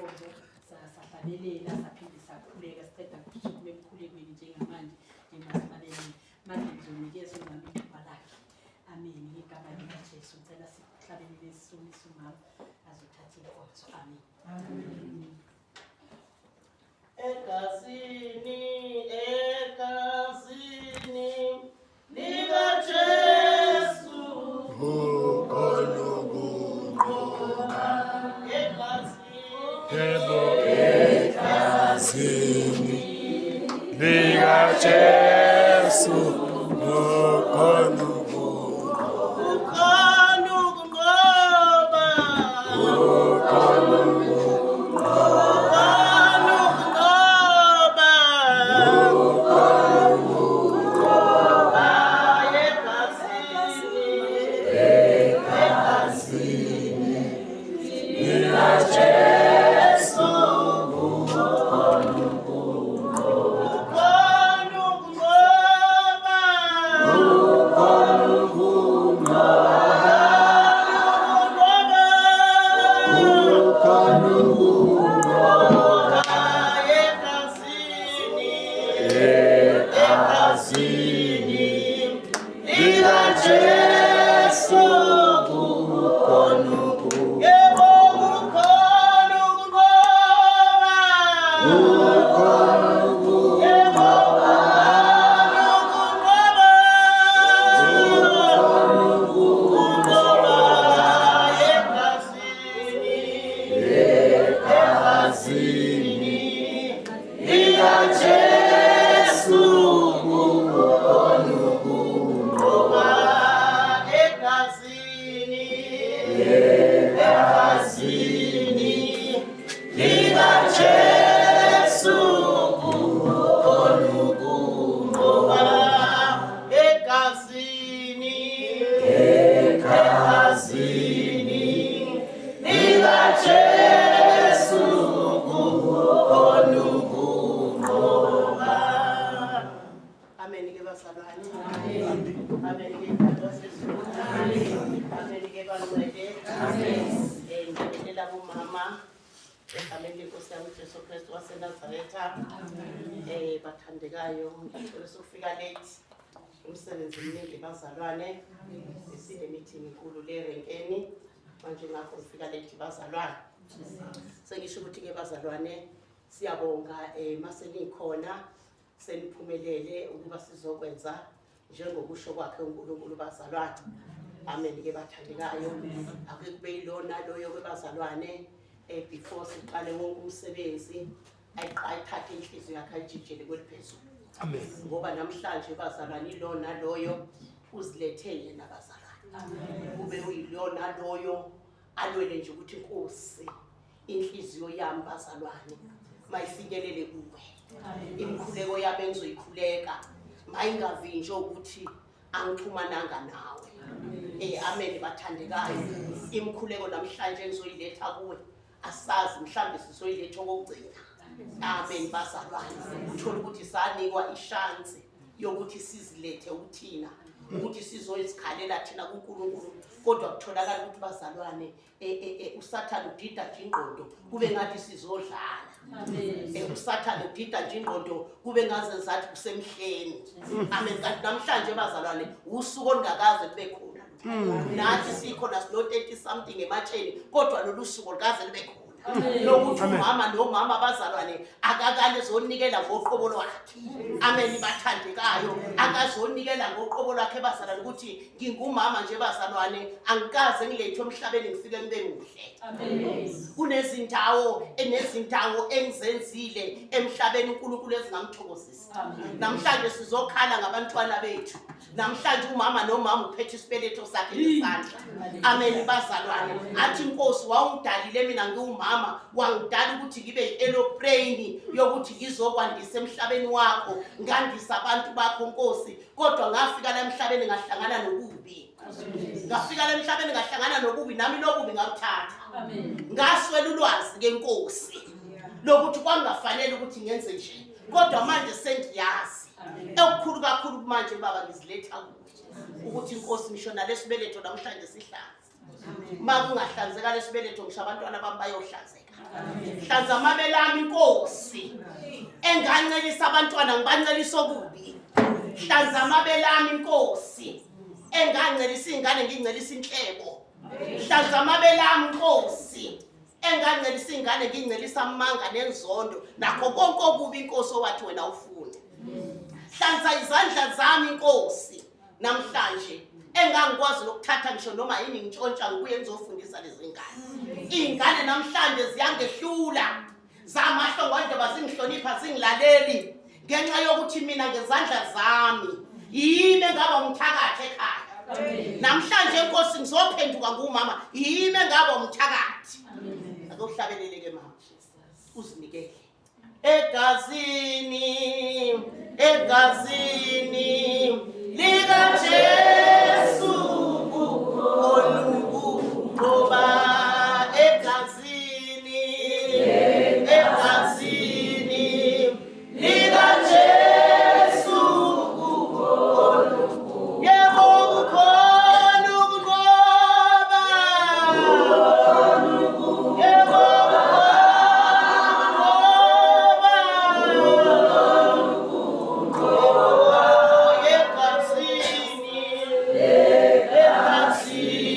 inkonzo sahlabelela saphinde sakhuleka siqeda kusukuma emkhulekweni njengamanje njengoba sihlabelele. Manje ngizonikeza umama ithuba lakhe. Amen. Ngegama likaJesu ngicela sihlabelele sisonise umama azothatha inkonzo. Amen. Amen. Egazini, egazini likaJesu. Kukhona ukunqoba. Egazini, Yebo, egazini likaJesu kukhona ukunqoba. kukhona ukunqoba. Kukhona ukunqoba. Kukhona ukunqoba. Kukhona Egazini, egazini likaJesu kukhona ukunqoba. kukhona ukunqoba. Kukhona ukunqoba. Ukunqoba. Kukhona ukunqoba. Egazini, Egazini likaJesu kukhona ukunqoba. Yebo, kukhona ukunqoba. Kukhona Yebo, ukunqoba. kukhona ukunqoba. Kukhona Egazini, Egazini likaJesu kukhona ukunqoba. egazini, Egazini likaJesu kukhona ukunqoba. egazini, Egazini likaJesu kukhona ukunqoba. Amen ke bazalwane. Amen ke Nkosi. Amen ke bangcwele. Amen. Ngibingelela bomama egameni lenkosi yami uJesu Kristu waseNazaretha. Bathandekayo, ngicela sokufika late. Umsebenzi mningi bazalwane. Sine meeting enkulu le renkeni. Manje ngakho ngifika late bazalwane. Sengisho ukuthi ke bazalwane siyabonga mase nikhona seniphumelele ukuba sizokwenza njengokusho kwakhe uNkulunkulu bazalwane. Amen ke bathandekayo. Ake kube yilona loyo ke bazalwane before siqale wonke umsebenzi ayithathe inhliziyo yakhe ayijijele kweliphezulu. Amen. Ngoba namhlanje bazalwane ilona loyo uzilethe yena bazalwane. Kube uyilona loyo alwele nje ukuthi inkosi inhliziyo yami bazalwane mayifinyelele kuwe. Imikhuleko yami engizoyikhuleka mayingavinjwa ukuthi angixhumananga nawe. Amen bathandekayo. Imikhuleko namhlanje engizoyiletha kuwe asazi mhlambe sizoyiletha okokugcina. Amen bazalwane. Uthola ukuthi sanikwa ishansi yokuthi sizilethe uthina ukuthi sizoyizikhalela thina kuNkulunkulu, kodwa kutholakala ukuthi bazalwane uSathane udida nje ingqondo kube ngathi sizodlala. USathane udida nje ingqondo kube ngaze zathi kusemhleni. Amen. Kanti namhlanje bazalwane usuku olungakaze kube khona. Nathi sikhona sino 30 something ematsheni, kodwa lolu suku olukaze lube khona lokuthi umama nomama bazalwane akakale zonikela ngoqobo lwakhe. Amen bathandekayo, akazonikela ngoqobo lwakhe bazalwane ukuthi ngingumama nje bazalwane angikaze ngilethwe emhlabeni ngifike ngibe muhle. Kunezindawo enezindawo engizenzile emhlabeni uNkulunkulu ezingamthokozisa. Namhlanje sizokhala ngabantwana bethu. Namhlanje umama nomama uphethe isibeletho sakhe ngesandla. Amen bazalwane. Athi inkosi wawungidalile mina ngiwumama, wangidala ukuthi ngibe yi-aeroplane yokuthi ngizokwandisa emhlabeni wakho, ngandisa abantu bakho Nkosi, kodwa ngafika la emhlabeni ngahlangana nokubi. Ngafika la emhlabeni ngahlangana nokubi, nami lobubi ngabuthatha. Ngaswela ulwazi ke Nkosi lokuthi kwangafanele ukuthi ngenze nje, kodwa manje sengiyazi. Okukhulu kakhulu manje baba ngiziletha kuwe ukuthi inkosi ngisho nalesibeletho namhlanje sihlanze. Uma kungahlanzeka lesibeletho ngisho abantwana bami bayohlanzeka. Hlanza amabele ami Nkosi. Engancelisa abantwana ngibancelisa okubi. Hlanza amabele ami Nkosi. Engancelisa ingane ngincelisa inhlebo. Hlanza amabele ami Nkosi. Engancelisa ingane ngincelisa amanga nenzondo nakho konke okubi Nkosi owathi wena ufune. Hlanza izandla zami Nkosi. Namhlanje engangikwazi nokuthatha ngisho noma yini ngintshontsha ngibuye ngizofundisa lezi ngane. Iy'ngane namhlanje ziyangehlula, zamahlongwandleba zingihlonipha zingilaleli ngenxa yokuthi mina ngezandla zami yimi engaba umthakathi ekhaya. Namhlanje Nkosi ngizophenduka ngumama, yimi engaba umthakathi. Ake uhlabelele ke mama, uzinikele. Egazini, egazini likaJesu kukhona ukunqoba. Egazini, egazini likaJesu kukhona, yebo kukhona ukunqoba. Yebo kukhona ukunqoba. Egazini, egazini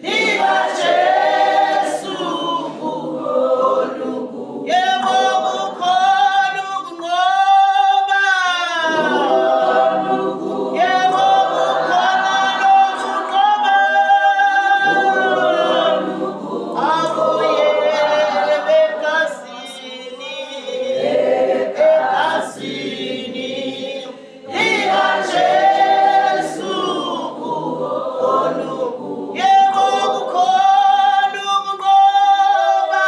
likaJesu kukhona, yebo kukhona ukunqoba. Yebo kukhona lokunqoba. Abuye egazini, egazini likaJesu kukhona, yebo kukhona ukunqoba.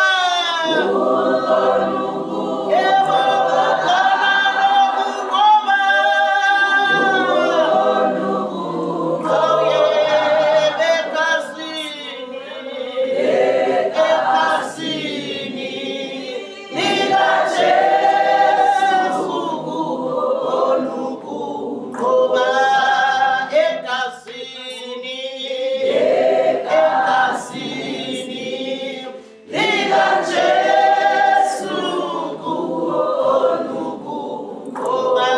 Yebo kukhona lokunqoba. Yebo egazini, egazini likaJesu kukhona ukunqoba. Egazini, egazini likaJesu kukhona ukunqoba.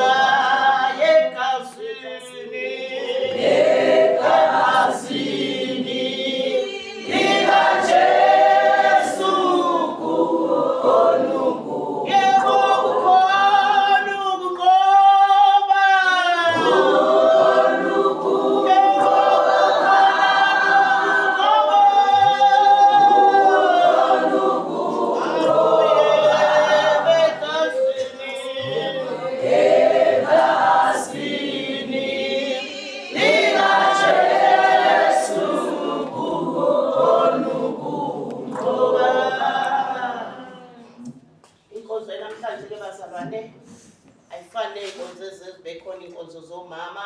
Egazini, egazini likaJesu kukhona, yebo kukhona ukunqoba. Yebo kukhona ukunqoba. Egazini, egazini likaJesu kukhona ukunqoba. Inkonzo namhlanje ke bazalwane ayifani ney'nkonzo ezibe khona, iy'nkonzo zomama.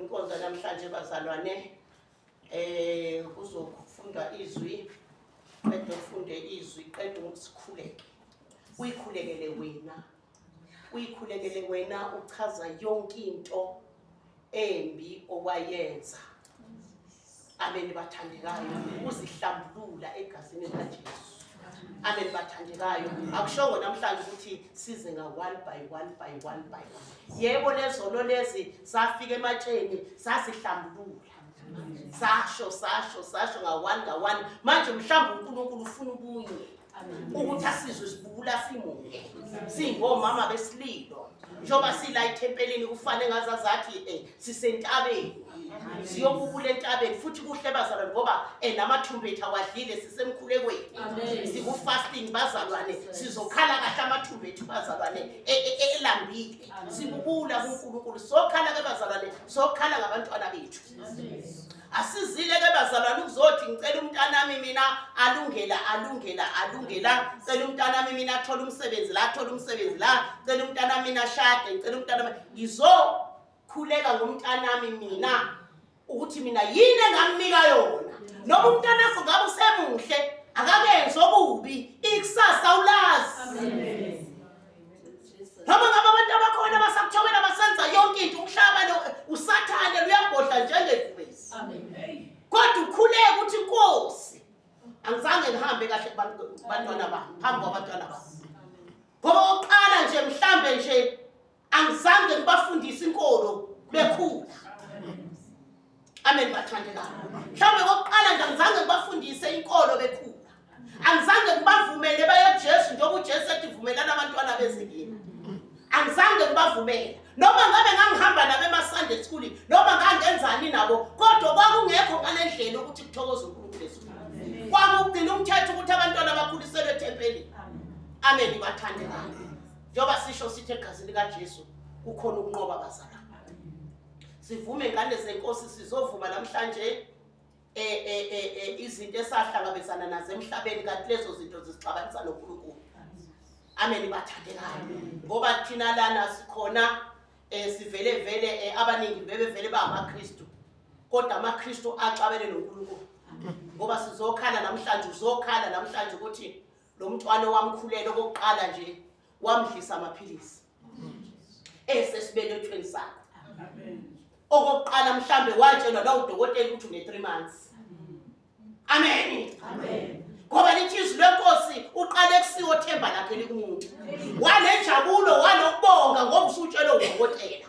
Inkonzo namhlanje bazalwane kuzofundwa izwi, qede ufunde izwi, qede sikhuleke. Uyikhulekele wena, uyikhulekele wena, uchaza yonke into embi owayenza. Amen bathandekayo, uzihlambulula egazini likaJesu. Amen bathandekayo. Akushongo namhlanje ukuthi size nga one by one by one by one. Yebo lezono lezi safika ematsheni sasihlambulula, sasho sasho sasho nga one nga one. Manje mhlawumbe uNkulunkulu ufuna ubunye ukuthi asizwe sibubula simunye singomama besililo, njengoba sila ethempelini kufane ngazazathi sisentabeni, siyobubula entabeni futhi. Kuhle bazalwane ngoba namathumbu ethu awadlile, sisemkhulekweni, siku-fasting bazalwane, sizokhala kahle amathumbu ethu bazalwane elambile, sibubula kuNkulunkulu. Sokhala ke bazalwane, sokhala ngabantwana bethu. Asizile ke bazalwane ukuzothi ngicela umntanami mina alungela alungela alungela, cela umntanami mina athole umsebenzi la, athole umsebenzi la, cela umntanami mina ashade, ngicela umntanami. Ngizokhuleka ngomntanami mina ukuthi mina yini engamnika yona. Noma umntanakho ngabe usemuhle akakenzi okubi, ikusasa ulazi. Noma ngabe abantu abakhona basakuthobela basenza yonke into, umhlaba lo usathane luyabhodla njengebhubesi, kodwa Ukhuleke ukuthi Nkosi, angizange ngihambe kahle kubantwana bami, phambi kwabantwana bami. Ngoba oqala nje mhlambe nje angizange ngibafundise inkolo bekhula. Amen bathandekayo. Mhlawumbe kokuqala nje angizange ngibafundise inkolo bekhula. Angizange ngibavumele baye Jesu njengoba uJesu ethi vumelana abantwana beze kimi. Angizange ngibavumele. Noma ngabe ngangihamba nabo ema-Sunday school, noma ngangenzani nabo, kodwa kwakungekho ngale ndlela ukuthi kuthokoze uNkulunkulu ezulwini. Kwakugcina umthetho ukuthi abantwana bakhuliselwe ethempelini. Amen bathandekayo. Njengoba sisho sithi egazini likaJesu kukhona ukunqoba abazalwane. Sivume ngane zenkosi sizovuma namhlanje izinto esahlangabezana nazo emhlabeni kanti lezo zinto zisixabanisa noNkulunkulu. Amen bathandekayo. Ngoba thina lana sikhona sivele vele abaningi bebevele bangamaKristu. Kodwa amaKristu axabene noNkulunkulu. Ngoba sizokhala namhlanje uzokhala namhlanje ukuthi lo mntwana owamkhulela okokuqala nje wamdlisa amaphilisi esesibelethweni sakhe. Okokuqala mhlambe watshelwa la udokotela ukuthi une 3 months. Amen. Amen. Ngoba lithi izwi lenkosi uqale kusiwo themba lakhe likumuntu. Wanenjabulo wanokubonga ngoba usutshelwe udokotela.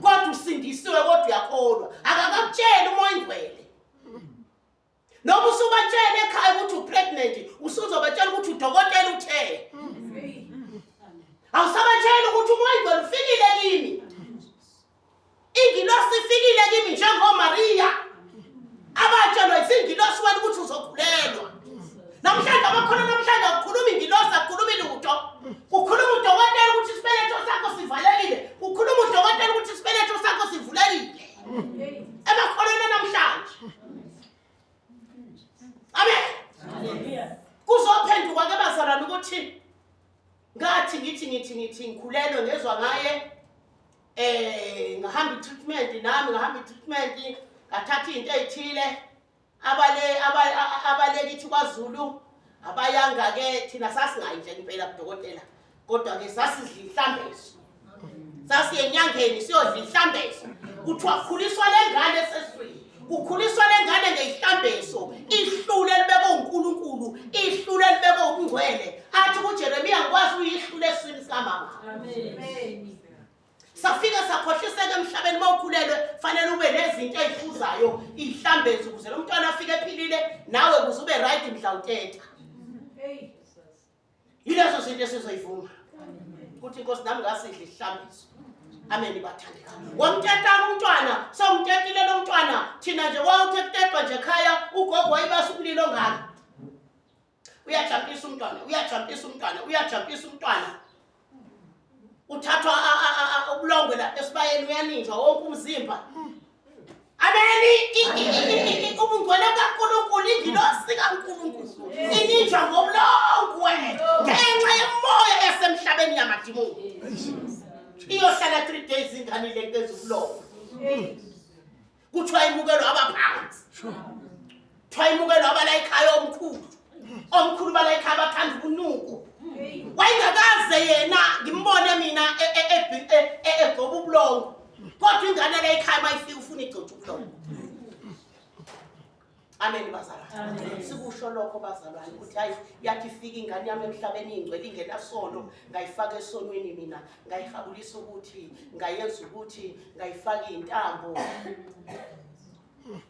Kodwa usindisiwe kodwa uyakholwa. Akakakutsheli uMoya oNgcwele. Noma usubatshela ekhaya ukuthi upregnant, usuzobatshela ukuthi udokotela uthe. Awusabatsheli ukuthi uMoya oNgcwele ufikile kimi. Ingilosi ifikile kimi njengoMaria. Abatshelwa izingilosi wena ukuthi uzokhulelwa. Namhlanje abakhona namhlanje akukhuluma ingilosi akukhulumi lutho. Kukhuluma udokotela ukuthi isibeletho sakho sivalekile. Kukhuluma udokotela ukuthi isibeletho sakho sivulekile. Emakholweni namhlanje. Amen. Kuzophenduka ke bazalwane ukuthi ngathi ngithi ngithi ngithi ngikhulelwe ngezwa ngaye ngahamba i-treatment nami ngahamba i-treatment ngathatha izinto ezithile abale abale kithi kwaZulu abayanga ke thina sasingayi nje impela kudokotela kodwa ke sasidla inhlambeso sasiye enyangeni siyodla inhlambeso kuthiwa khuliswa lengane eseswini kukhuliswa lengane ngeyihlambeso ihlule libekwe uNkulunkulu ihlule libekwe ubungcwele athi kuJeremiya ngikwazi uyihlule eswini sikamama. Amen. Safike sakhohliseka emhlabeni uma ukhulelwe fanele ube nezinto ey'hluzayo iy'hlambezi ukuze lo mntwana afike ephilile nawe ukuze ube right mhla uteta. Yilezo zinto esizoyivuma ukuthi inkosi nami ngasidla isihlambiso. Amen bathandeka. Wamtetaka umntwana, sewumtetile lo mntwana. Thina nje wawuthe kutetwa nje ekhaya ugogo wayibasa umlilo ongaka. Uyajampisa umntwana, uyajampisa umntwana, uyajampisa umntwana. Uthathwa ubulongwe la esibayeni uyaninjwa wonke umzimba. Ameni ubungcwele bukaNkulunkulu ingilosi kaNkulunkulu ininjwa ngobulongwe ngenxa yemoya yasemhlabeni yamadimoni. Iyohlala 3 days ingane ilekeza ubulongwe. Kuthiwa imukelwa abaphansi. Kuthiwa imukelwa abala ekhaya omkhulu. Omkhulu bala ekhaya bathanda ubunuku. Wayengakaze yena ngimbone mina egcoba ubulongwe. Kodwa ingane la ekhaya mayifika ufuna igcotshe ubulongwe. Amen bazalwane. Sikusho lokho bazalwane ukuthi hayi yathi ifika ingane yami emhlabeni ingcwele ingenasono ngayifaka esonweni mina ngayihabulisa ukuthi ngayenza ukuthi ngayifaka intambo.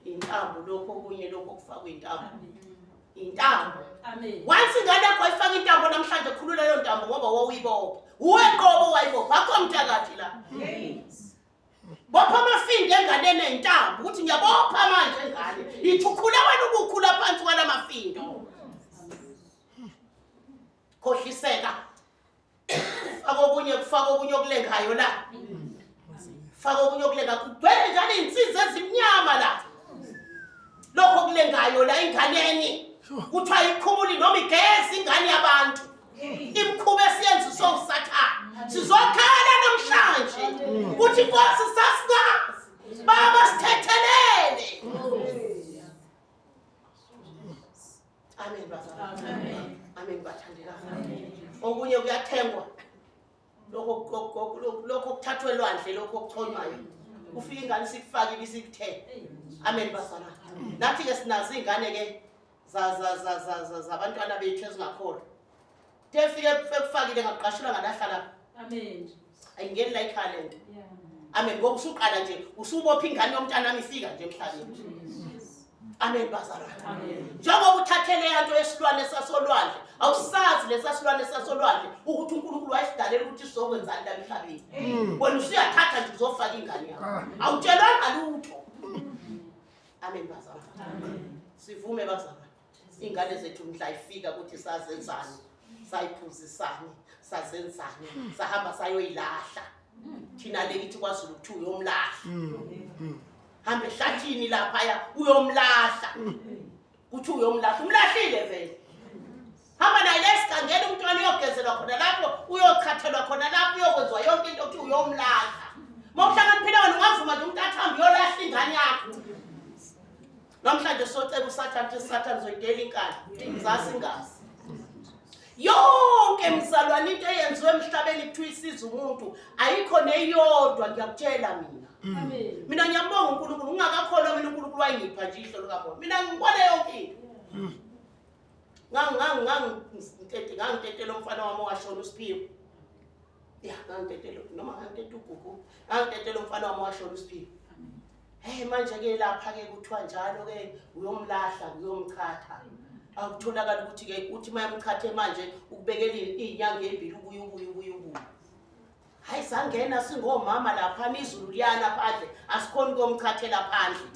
Intambo lokho okunye lokho okufakwa intambo. Intambo. Amen. Once ingane yakho wayifaka intambo namhlanje khulula leyo ntambo ngoba wawuyibopha. Uwe qobo wayibopha. Akho mthakathi la. Bopha amafindo enganeni eyintambo ukuthi ngiyabopha manje engane. Ithi ukhula wena ubukhula phansi kwala mafindo. Khohliseka. Faka okunye kufaka okunye okulengayo la. Faka okunye okulengayo. Kugcwele njalo iy'nsizi ezimnyama la. Lokho okulengayo la enganeni. Kuthiwa ikhumuli noma igezi ingane yabantu. Imikhuba esiyenza usowusathane. Sizokhala namhlanje. Kuthi Nkosi sasingazi. Baba sithethelele. Amen bazalwane. Amen bathandekayo. Okunye kuyathengwa. Lokho lokho kuthathwe elwandle lokho okuchonywayo. Ufika ingane sikufakile isikuthe. Amen bazalwane. Nathi ke sinazo izingane ke zabantwana bethu ezingakholwa. Tefike ekufakile ngaqashulwa ngalahla lapha. Amen. Ayingeni la ekhaya lento. Amen. Ngoba usuqala nje usubopha ingane yomntana wami ifika nje emhlabeni. Amen bazalwane. Njengoba uthathe leya nto yesilwane sasolwandle, awusazi lesa silwane sasolwandle ukuthi uNkulunkulu wayesidalela ukuthi sizokwenzani la emhlabeni. Wena usuyathatha nje uzofaka ingane yakho. Awutshelwanga lutho. Amen bazalwane. Sivume bazalwane. Ingane zethu mhla ifika ukuthi sazenzani, sayiphuzisani, sazenzani, sahamba sayoyilahla. Thina le kithi kwaZulu kuthiwa uyomlahla. Hambe ehlathini laphaya uyomlahla. Kuthi uyomlahla, umlahlile vele. Hamba naye lesigangeni umntwana uyogezelwa khona lapho, uyochathelwa khona lapho, uyokwenziwa yonke into kuthi uyomlahla. Uma uhlakaniphile wena ungavuma nje umuntu athambe uyolahla ingane yakho. Namhlanje socela uSathane ukuthi uSathane uzoyidela inkani. Zasingazi. Yonke mzalwane into eyenziwe emhlabeni kuthiwa isiza umuntu ayikho neyodwa ngiyakutshela mina. Amen. Mina ngiyambonga uNkulunkulu ungakakholwa mina uNkulunkulu wayengipha nje ihlo likamoya. Mina ngibone yonke into. Ngangitetela umfana wami owashona uSiphiwe. Ya, ngangitetela noma ngangiteta uGugu. Ngangitetela umfana wami owashona uSiphiwe. Hey manje ke lapha ke kuthiwa njalo ke uyomlahla uyomchatha. Akutholakala ukuthi ke uthi mayamchathe manje ukubekela izinyanga ezimbili ubuye ubuye ubuye ubuye. Hayi sangena singomama lapha izulu liyana phandle asikhoni komchathela phandle.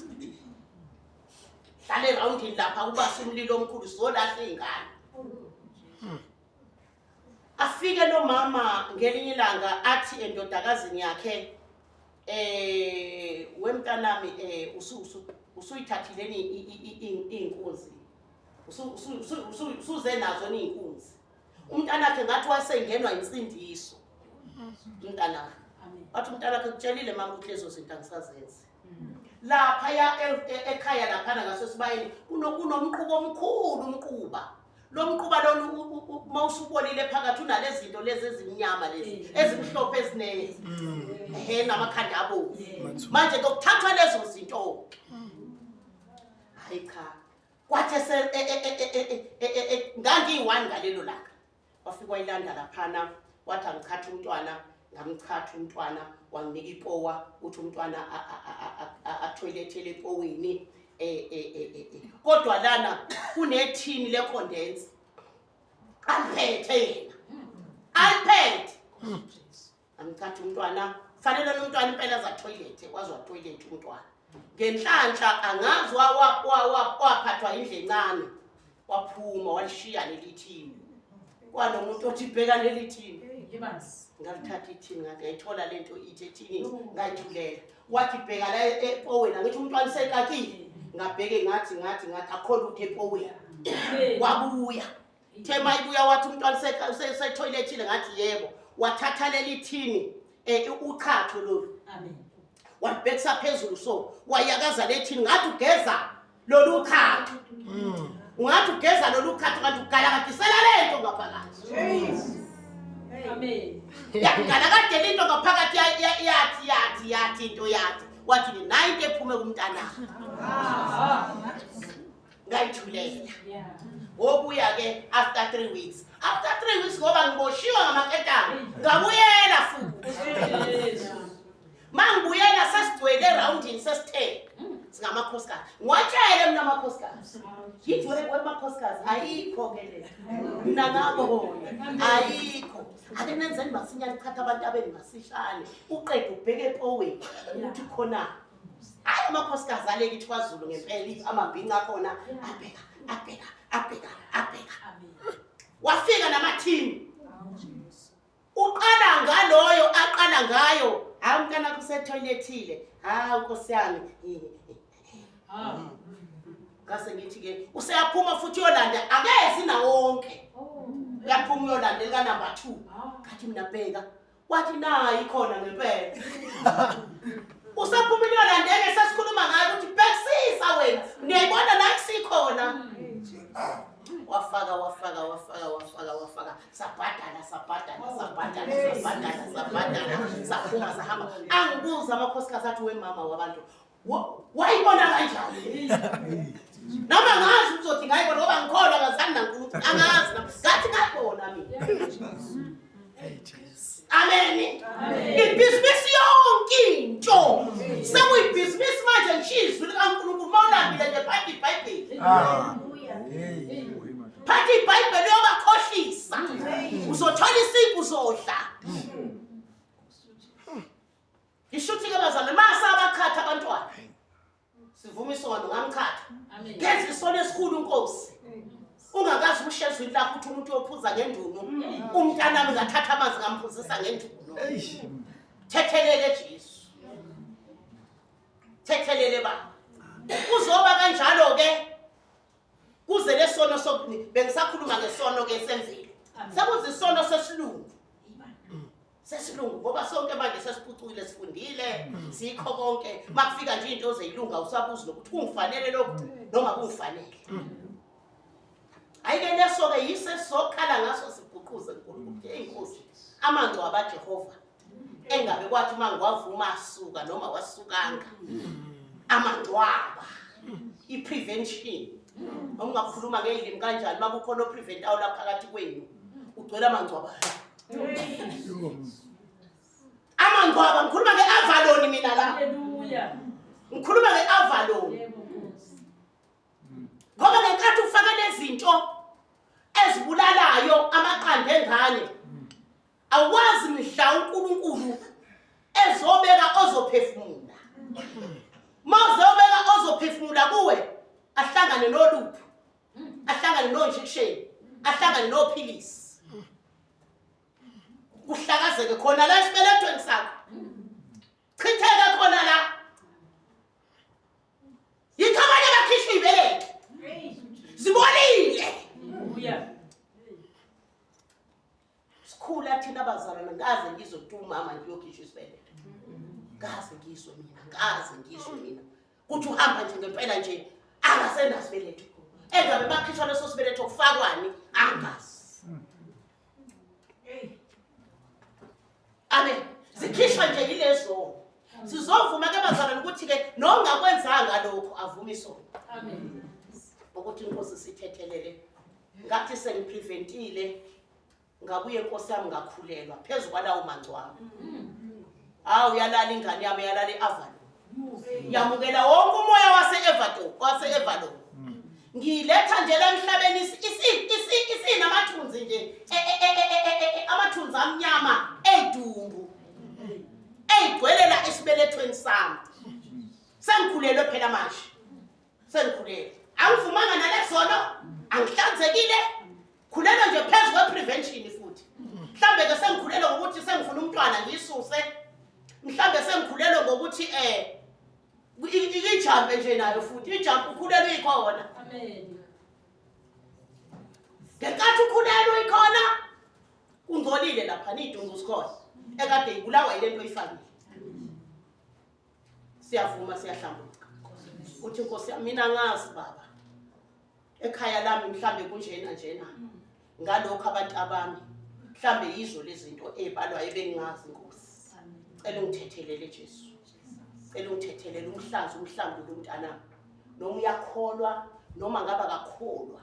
Hlale eroundini lapha kubasa umlilo omkhulu sizolahla izingane. Afike lo mama ngelinye ilanga athi endodakazini yakhe wemntanami usuyithathile inkunzi usuze nazo inkunzi. Umntanakhe ngathi wasengenwa insindiso. Umntanakhe wathi umntanakhe kutshelile mama ukuthi lezo zinto angisazenzi. Lapha ya ekhaya laphana ngasesibayeni kunomquba omkhulu umquba. Lo mquba lona uma usubolile phakathi unalezi zinto lezi ezimnyama lezi ezimhlophe ezinene ehe namakhanda abomvu. Manje kokuthathwa lezo zinto. Hayi cha. Kwathi ngangiyi-one ngalelo langa. Wafika wayilanda laphana wathi angichatha umntwana, ngamchatha umntwana, wanginika ipowa uthi umntwana athoyilethele epoweni. Kodwa lana kunethini lecondense. Aliphethe yena. Aliphethe. Amchatha umntwana, fanele umntwana impela za toilet, wazi wa toilet umntwana. Ngenhlanhla angazi waphathwa indle encane. Waphuma walishiya leli thini. Kwanomuntu othi bheka leli thini. Ngalithatha ithini ngathi ngayithola lento ithi ethini ngayithulela. Wathi bheka la epoweni angithi umntwana usekakile. Ngabheke ngathi akho lutho epoweni. Wabuya. Thema ibuya wathi umntwana usethoyilethile ngathi yebo. Wathatha leli thini uchatho lolu. Amen. Walibhekisa phezulu so wayakaza lethini ngathi ugeza lolu chatho. Ungathi ugeza lolu chatho kanti ugalakadisela lento ngaphakathi. Amen. Yagalakadela into ngaphakathi yathi into yathi. Wathi le nayi into ephume kumntanakhe. Ngayithulela. Wobuya ke after 3 weeks. After 3 weeks ngoba ngiboshiwe ngamaketanga. Ngabuyela futhi. Mangibuyela sesigcwele eroundini sesithe. Singamakhosikazi. Ngiwatshele mina amakhosikazi. Yithi wemakhosikazi ayikho ke le. Mina ngabona ayikho. Ake nenzeni masinyane chatha abantu abeni masishane. Uqede ubheke epoweni ukuthi khona. Hayi amakhosikazi ale kithi kwaZulu ngempela amabhinca akhona abheka abheka abheka abheka. Wafika namathini. Uqala ngaloyo aqala ngayo. Hayi umntana wakho usethoyilethile. Hawu Nkosi yami. Ngase ngithi ke useyaphuma futhi uyolanda akezi nawo wonke. Uyaphuma uyolanda elika number 2. Ngathi mina bheka. Wathi nayi khona ngempela. Usaphumile uyolanda enye sesikhuluma ngayo ukuthi bhekisisa wena. Niyayibona la kusikhona. Wafaka wafaka wafaka wafaka wafaka sabhadala sabhadala. Sabhadala, sabhadala, sabhadala, sabhadala, saphuma sahamba. Angibuza amakhosikazi athi wemama wabantu, wayibona kanjani? Noma ngazi uzothi ngayibona ngoba ngikholwa ngazani naNkulunkulu. Angazi nami. Ngathi ngayibona mina. Amen. Ibhizinisi yonke into. Sekuyibhizinisi manje ngisho izwi likaNkulunkulu mawulambile nje phatha iBhayibheli. Phatha iBhayibheli uyobakhohlisa. Uzothola isinkwa uzodla. Ngisho ukuthi ke bazalwane masabaqhatha abantwana. Sivuma isono ngamchatha. Ngenza isono esikhulu Nkosi. Ungakazi usho ezwini lakho ukuthi umuntu uyophuza ngendunu. Umntanami ngathatha amanzi ngamphuzisa ngendunu. Thethelele Jesu. Thethelele baba. Kuzoba kanjalo ke kuze lesono sokuni bengisakhuluma ngesono ke semvelo. Sekuze isono sesilungu. Sesilungu ngoba sonke manje sesiphucukile sifundile sikho konke makufika nje into ozeyilunga usabuza nokuthi kungifanele lokhu noma kungifanele. Hayi ke leso ke yise sokhala ngaso siguquze uNkulunkulu. Hey Nkosi, amangcwaba kaJehova engabe kwathi uma ngiwavuma asuka noma wasukanga amangcwaba i-prevention noma ungakhuluma ngey'limi kanjani uma kukhona opreventayo la phakathi kwenu ugcwele amangcwaba amangcwaba ngikhuluma nge-avaloni mina la ngikhuluma nge-avaloni ngoba ngenkathi ufake lezinto ezibulalayo amaqanda engane Awazi mhla uNkulunkulu ezobeka ozophefumula. Mawuzobeka ozophefumula kuwe ahlangane noluphu, ahlangane no-injection, ahlangane nophilisi. Kuhlakazeke khona la esibelethweni sakho. Chitheke khona la. Yikho abanye bakhishwa ibeletho. Zibolile. Sikhula thina abazalwane ngaze ngizwe kuthiwa umama nje uyokhishwa isibeletho. Ngaze ngizwe mina, ngaze ngizwe mina. Kuthi uhamba nje ngempela nje angasenasibeletho. Engabe bakhishwa leso sibeletho kufakwani angazi. Amen. Zikhishwa nje yilezo. Sizovuma ke bazalwane ukuthi ke nongakwenzanga lokho avume isono. Amen. Ukuthi inkosi sithethelele. Ngathi sengipreventile ngabuye nkosi yami ngakhulelwa phezu kwalawo mangcwaba. Hawu uyalala ingane yami uyalala e-Avalon. Yamukela wonke umoya wase-Everton, wase-Avalon. Ngiyiletha nje la emhlabeni isinamathunzi nje amathunzi amnyama edumbu eyigcwelela esibelethweni sami. Sengikhulelwe phela manje. Sengikhulelwe. Angivumanga nalesono, angihlanzekile. Khulelwe nje phezu kwe-prevention futhi. Mhlambe ke sengikhulelwe ngokuthi sengifuna umntwana ngiyisuse. Mhlambe sengikhulelwe ngokuthi ijampe nje nayo futhi ijampe ukhulelwe ikhona. Amen. Ngenkathi ukhulelwe ikhona kungcolile lapha nidungu sikhona ekade ibulawa yilento oyifakile. Siyavuma siyahlambuluka. Uthi Nkosi yami mina ngazi baba. Ekhaya lami mhlambe kunjena njena. Ngalokho abantu abami mhlambe yizo lezinto ezibalwayo ebengingazi Nkosi. Cela ungithethelele Jesu. Cela ungithethelele umhlanzi umhlambule umntanami. Noma uyakholwa noma ngaba kakholwa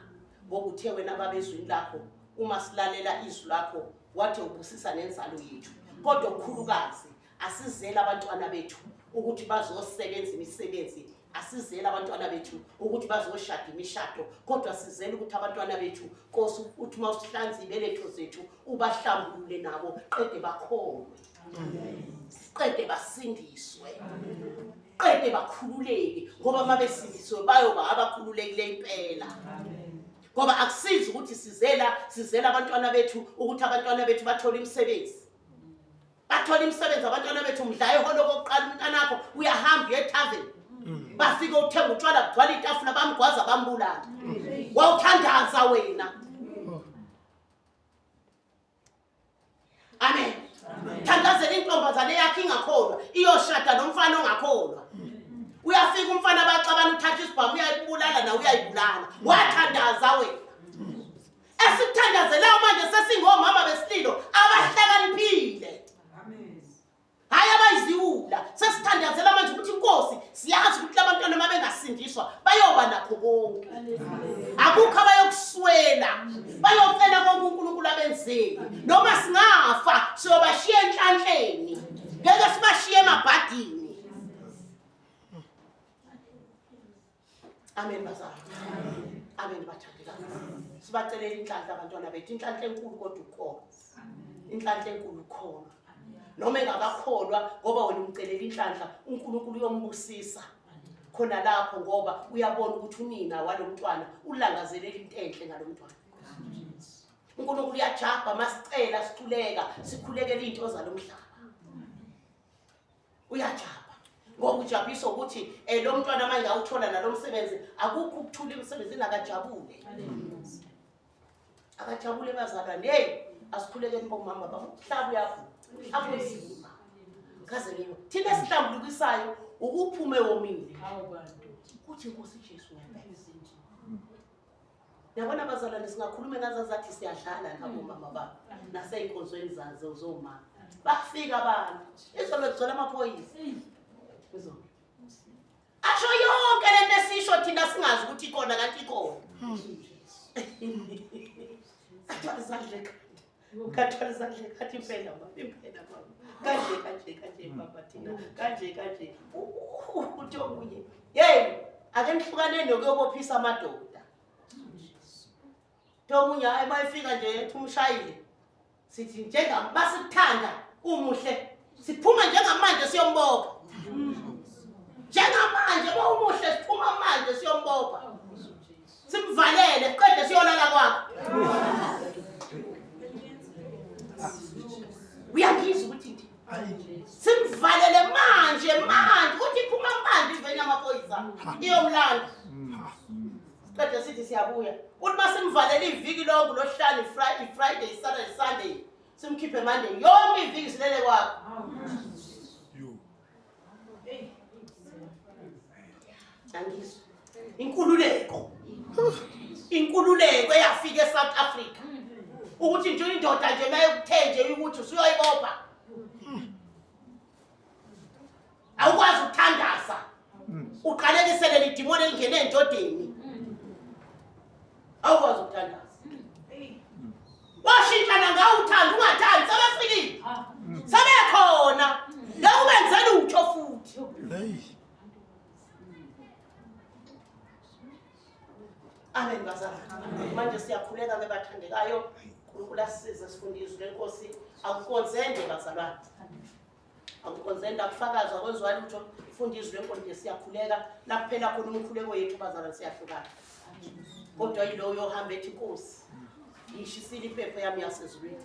ngoba uthe wena baba ezwini lakho uma silalela izwi lakho wathi ubusisa nenzalo yethu. Kodwa okukhulukazi asizele abantwana bethu ukuthi bazosebenza imisebenzi asizele abantwana bethu ukuthi bazoshada imishado kodwa sizele ukuthi abantwana bethu Nkosi uthi uma usihlanza ibeletho zethu ubahlambulule nabo qede bakholwe qede basindiswe qede bakhululeke ngoba uma besindisiwe bayoba abakhululekile impela ngoba akusizi ukuthi sizela sizela abantwana bethu ukuthi abantwana bethu bathole imisebenzi Bathola imisebenzi abantwana bethu mdla eholo kokuqala umntanakho uyahamba uye etavern. Bafike uthenga utshwala kugcwala itafula bamgwaza bambulala. Wawuthandaza wena. Amen. Thandazela intombazane yakho ingakholwa iyoshada nomfana ongakholwa. Uyafika umfana baxabana uthatha isibhamu uyayibulala nawe uyayibulala. Wathandaza wena. Esikuthandazelayo manje sesingomama besililo abahlala Akukho abayokuswela. Bayocela konke uNkulunkulu abenzele. Noma singafa siyobashiya enhlanhleni. Ngeke sibashiye emabhadini. Amen bazalwane. Amen bathandekayo. Sibacelela inhlanhla abantwana bethu, inhlanhla enkulu kodwa ukukholwa. Inhlanhla enkulu ukukholwa. Noma engakakholwa ngoba wena umcelela inhlanhla, uNkulunkulu uyombusisa khona lapho ngoba uyabona ukuthi unina walomntwana ulangazelela into enhle ngalomntwana. uNkulunkulu uyajabha masicela siculeka sikhulekela izinto zalomhlaba. Uyajabha ngoba ujabhiswa ukuthi um lo mntwana manje awuthola nalo msebenzi akukho ukuthula emsebenzini akajabule akajabule bazalwane heyi asikhulekeni bomama baba umhlaba uyavuma umhlaba unzima kaze ngiyo thina esihlambulukisayo ukuphume womile kuthi inkosi Jesu ngempela Yabona bazalwane singakhuluma engazazathi siyadlala nabomama babo nasey'nkonzweni zazo zomama. Bafika abantu. Izolo kugcwele amaphoyisa. Izolo. Asho yonke lento esisho thina singazi ukuthi ikhona kanti ikhona. Athwala izandla ekhanda. Kathwala izandla ekhanda impela mama, impela mama. Kanje kanje kanje mama thina. Kanje kanje. Uthi omunye. Hey, ake nihlukane nokuyobophisa amadoda. Omunye hayi mayefika nje ethi umshayile. Sithi njengamasikuthanda umuhle. Siphuma njengamanje siyombopha. Njengamanje uma umuhle siphuma manje siyombopha. Simvalele siqede siyolala kwakho. Uyangizwa ukuthi nje simvalele manje manje ukuthi iphuma manje iveni yamaphoyisa iyomlanda. Siqede sithi siyabuya. Uthi masimvalele iviki lonke losihlanu iFriday, Friday, Saturday, Sunday. Simkhiphe Monday yonke iviki silele kwakho. Angizwa. Inkululeko. Inkululeko eyafika eSouth Africa. Ukuthi nje indoda nje mayekuthe nje ukuthi usuyoyibopha. Awukwazi ukuthandaza. Uqalekise leli dimoni elingene endodeni. Awukwazi ukuthandaza. Washintshana ngawo uthanda ungathandi sebefikile. Sebekhona. Ngeke ubenze lutho futhi. Amen bazalwane. Manje siyakhuleka ke bathandekayo. uNkulunkulu asisize sifunde izwi lenkosi. Akukonzende bazalwane. Akukonzende akufakazwa kwenziwa lutho. Funda izwi lenkosi nje siyakhuleka. La kuphela khona umkhuleko yethu bazalwane siyahlukana. Kodwa yilowo uyohamba ethi Nkosi ngishisile impepho yami yasezulwini.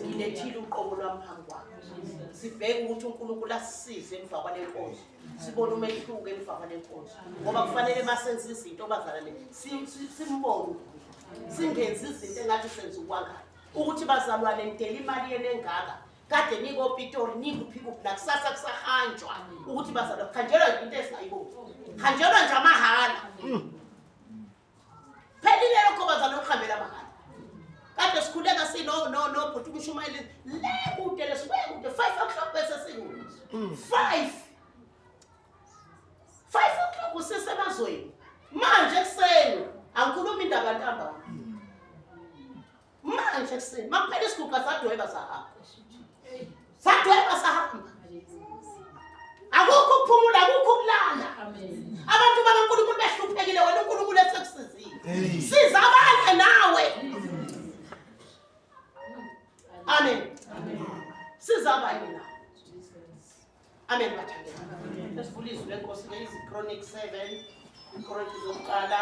Ngilethile uqobo lwami phambi kwakho. Sibheke ukuthi uNkulunkulu asisize emva kwale nkonzo. Sibone umehluko emva kwale nkonzo. Ngoba kufanele masenze izinto bazalwane simbone. Singenzi izinto engathi senza ukwangana. Ukuthi bazalwane nidela imali yenu engaka. Kade nikoPitori nikuphi kuphi nakusasa kusahanjwa ukuthi bazalwane kuhanjelwa nje into esingayiboni. Hanjelwa nje amahhala. Phelile lokho bazalwane ukuhambela amahhala. Kade sikhuleka sino no no bhuti umshumayeli le kude lesuke kude 5 o'clock bese sikude. 5 5 o'clock usesemazweni. Manje ekuseni angikhulumi indaba ntambama. Manje ekuseni makuphela isiguqa sadweba sahamba. Sadweba sahamba. Akukho ukuphumula, akukho ukulala. Abantu bakaNkulunkulu behluphekile wena uNkulunkulu esekusizile. Siza abanye nawe. Amen. Siza abanye nawe. Amen bathandeka. Esivula izwi lenkosi ke iziChronic 7, iChronic zokuqala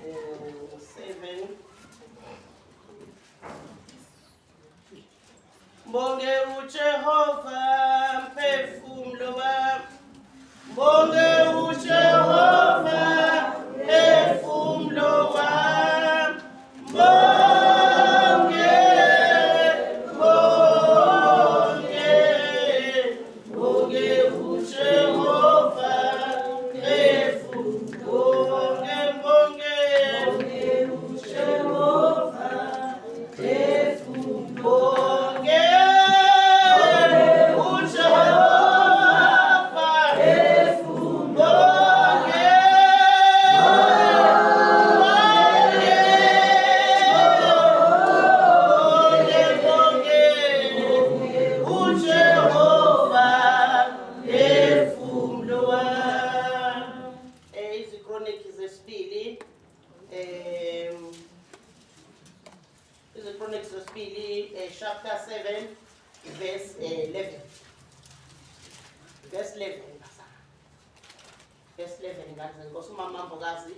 7. Mbonge uJehova mphefumulo wami. Mbonge uJehova mphefumulo wami. Mbonge, mbonge, mbonge uJehova mphefumulo. Mbonge, mbonge, mbonge uJehova mphefumulo. Mbonge uJehova mphefumulo. Chronicles wesibili chapter 7 verse 11. Verse 11 bazalwane. Verse 11 ngane zenkosi umama Mbokazi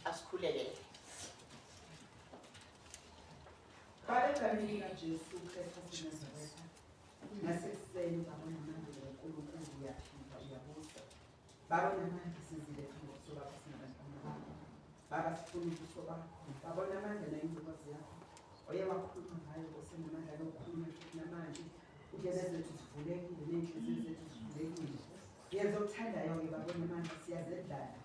asikhulekele. Baba egameni likaJesu Kristu waseNazaretha, nasekuseni Baba onamandla uNkulunkulu uyaphila uyabusa. Baba onamandla sizile phambi kobuso bakho singabantwana bakho. Baba sifuna ubuso bakho. Baba onamandla nayintokozo yakho. Oye wakhuluma ngayo Nkosi enamandla lokukhuluma futhi namanje. Indlebe zethu zivulekile ney'nhliziyo zethu zivulekile. Yenza okuthandayo-ke Baba onamandla siyazedlala.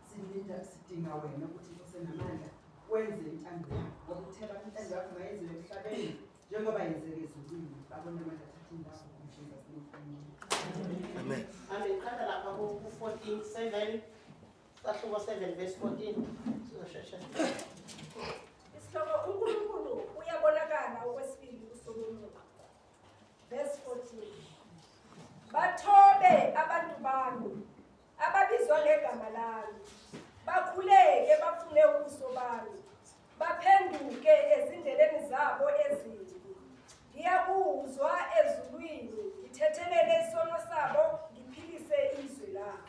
Silinda sidinga wena ukuthi Nkosi enamandla wenze intando yakho. Ngoba uthe Baba intando yakho mayenziwe emhlabeni njengoba yenzeka ezulwini. Baba onamandla thatha indawo in Jesus name. Amen. Amen. Amen. Qala lapha ku 14 7 sahluko 7 verse 14. Sizosheshe. Isihloko uNkulunkulu uyabonakala okwesibili kuSolomoni. Verse 14. Bathobe abantu bami ababizwa ngegama lami. Bakhuleke bafune ubuso bami. Baphenduke ezindleleni zabo ezimbi. Ngiyakuzwa ezulwini, ngithethelele isono sabo, ngiphilise izwe labo.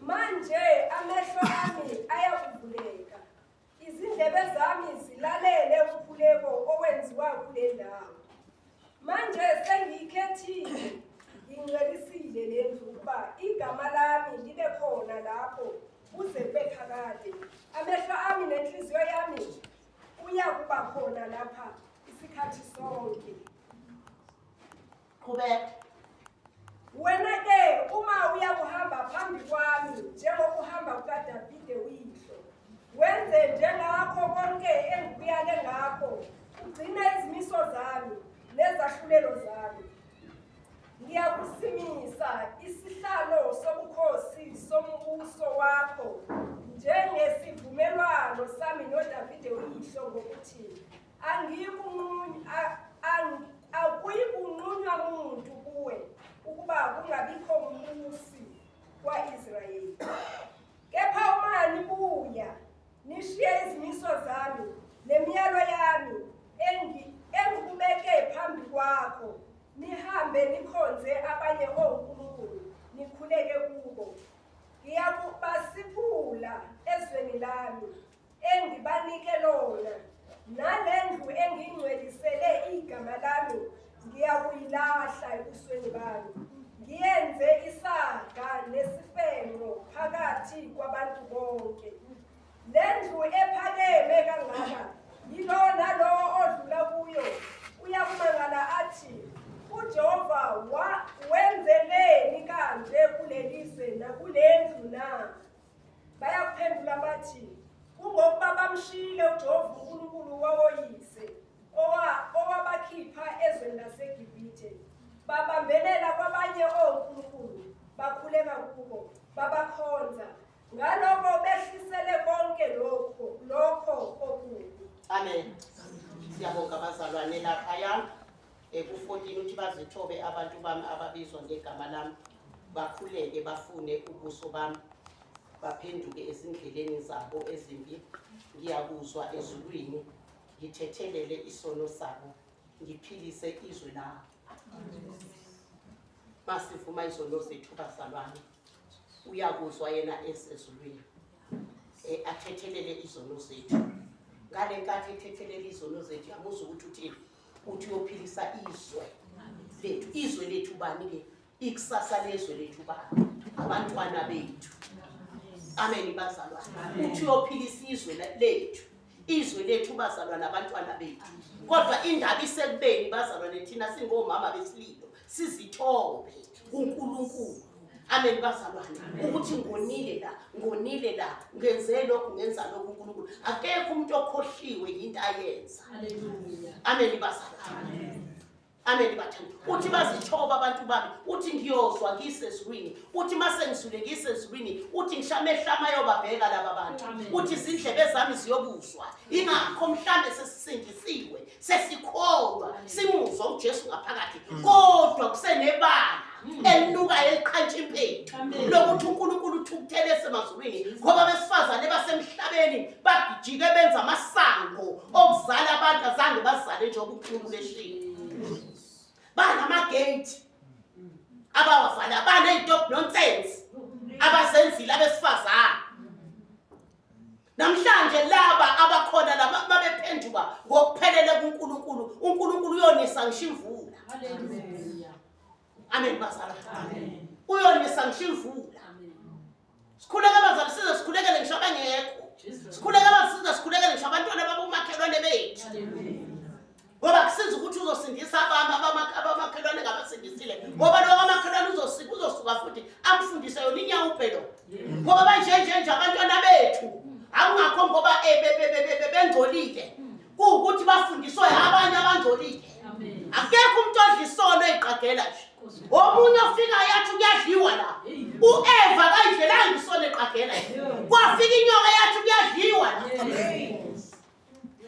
Manje amehlo ami ayakuvuleka, izindlebe zami zilalele umkhuleko owenziwa kule ndawo. Manje sengiyikhethile, ngingcwelisile le ndlu ukuba igama lami libe khona lapho kuze kube phakade. Amehlo ami nenhliziyo yami kuyakuba khona lapha isikhathi sonke. Qhubeka. Wena ke uma uyakuhamba phambi kwami njengokuhamba kukaDavide uyihlo, wenze njengakho konke engikuyale ngakho, ugcine izimiso zami nezahlulelo zami. Ngiyakusimisa isihlalo sobukhosi sombuso wakho njengesivumelwano sami noDavide uyihlo ngokuthi akuyikunqunywa muntu kuwe ukuba kungabikho mbusi kwa-Israyeli. Kepha uma nibuya nishiye izimiso zami nemiyalo yami engikubeke phambi kwakho, nihambe nikhonze abanye onkulunkulu nikhuleke kubo, ngiyakubasiphula ezweni lami engibanike lona, nale ndlu engiyingcwelisele igama lami ngiyakuyilahla ebusweni bami, ngiyenze isaga nesifenqo phakathi kwabantu bonke. Le ndlu ephakeme kangaka, yilowo nalowo odlula kuyo uyakumangala athi, uJehova wenzeleni kanje kulelizwe nakule ndlu na? Bayakuphendula bathi, kungokuba bamshiyile uJehova uNkulunkulu wawoyise owabakhipha ezweni laseGibhithe, babambelela kwabanye onkulunkulu, bakhuleka kubo, babakhonza. Ngalokho behlisele konke lokho okubi. Amen. Siyabonga abazalwane laphaya ku-14 uthi bazithobe abantu bami ababizwa ngegama lami, bakhuleke bafune ubuso bami, baphenduke ezindleleni zabo ezimbi. Ngiyakuzwa ezulwini, ngithethelele isono sabo, ngiphilise izwe labo. Masivuma izono zethu bazalwane, uyakuzwa yena esezulwini, athethelele izono zethu. Ngale nkathi ethethelele izono zethu, yamuzwa ukuthi uthini? Uthi uyophilisa izwe lethu. Izwe lethu bani-ke? Ikusasa lezwe lethu bani? Abantwana bethu. Amen bazalwane. Uthi uyophilisa izwe lethu. Izwe lethu bazalwane, abantwana bethu. Kodwa indaba isekubeni bazalwane, thina singomama besililo sizithobe kuNkulunkulu. Amen bazalwane. Ukuthi ngonile la, ngonile la, ngenze lokhu, ngenza lokhu uNkulunkulu. Akekho umuntu okhohliwe into ayenza. Hallelujah. Amen bazalwane. Amen bathandi. Uthi bazithoba abantu bami. Uthi ngiyozwa ngisezulwini. Uthi mase ngizule ngisezulwini. Uthi ngisho amehlo ami ayobabheka laba bantu. Uthi izindlebe zami ziyokuzwa. Ingakho mhlambe sesisindisiwe, sesikholwa, simuzwa uJesu ngaphakathi. Kodwa kusenebala Elinukayo eliqhantsha impethu lokuthi uNkulunkulu uthukuthele esemazulwini ngoba abesifazane basemhlabeni bagijike benza amasango okuzala abantu azange bazale njengoba uNkulunkulu eshilo. Banama-gate abawavala, baney'top nonsense abazenzile abesifazane. Namhlanje laba abakhona laba babephenduka ngokuphelele kuNkulunkulu, uNkulunkulu uyonisa ngisho imvula. Hallelujah. Amen bazalwane. Amen. Uyonisa ngisho imvula. Amen. Sikhuleke abazali size sikhulekele ngisho abangekho. Jesus. Sikhuleke abazali size sikhulekele ngisho abantwana babomakhelwane bethu. Hallelujah. Ngoba kusiza ukuthi uzosindisa abami abamakhelwane ngabasindisile. Ngoba lo wamakhelwane uzosuka uzosuka futhi amfundise yona inyawupe lo. Ngoba banje nje nje abantwana bethu akungakho ngoba bengcolile. Kuwukuthi bafundiswe abanye abangcolile. Amen. Akekho umuntu odla isono eziqagela nje. Omunye ofikayo athi kuyadliwa la. U-Eva kayidlelanga isono eqagela nje. Kwafika inyoka yathi kuyadliwa la.